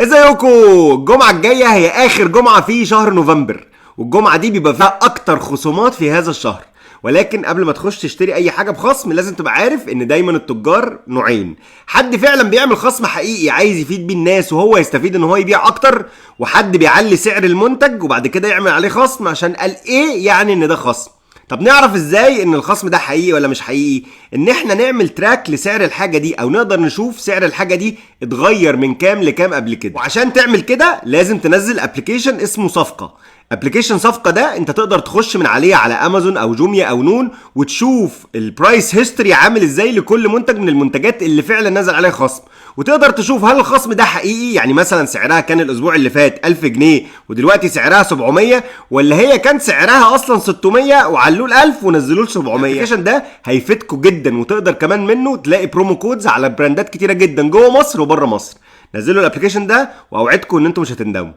ازيكم؟ الجمعة الجاية هي آخر جمعة في شهر نوفمبر، والجمعة دي بيبقى فيها أكتر خصومات في هذا الشهر. ولكن قبل ما تخش تشتري أي حاجة بخصم لازم تبقى عارف إن دايما التجار نوعين: حد فعلا بيعمل خصم حقيقي عايز يفيد بيه الناس وهو يستفيد إن هو يبيع أكتر، وحد بيعلي سعر المنتج وبعد كده يعمل عليه خصم عشان قال إيه يعني إن ده خصم. طب نعرف ازاي ان الخصم ده حقيقي ولا مش حقيقي؟ ان احنا نعمل track لسعر الحاجة دي، او نقدر نشوف سعر الحاجة دي اتغير من كام لكام قبل كده. وعشان تعمل كده لازم تنزل application اسمه صفقه. application صفقة ده انت تقدر تخش من عليه على امازون او جوميا او نون وتشوف ال price history عامل ازاي لكل منتج من المنتجات اللي فعلا نزل عليها خصم، وتقدر تشوف هل الخصم ده حقيقي، يعني مثلا سعرها كان الاسبوع اللي فات 1000 جنيه ودلوقتي سعرها 700، ولا هي كان سعرها اصلا 600 وعلوه ل 1000 ونزلوه ل 700. ال application ده هيفيدكم جدا، وتقدر كمان منه تلاقي promo codes على براندات كتيرة جدا جوه مصر وبره مصر. نزلوا ال application ده واوعدكم ان انتم مش هتندموا.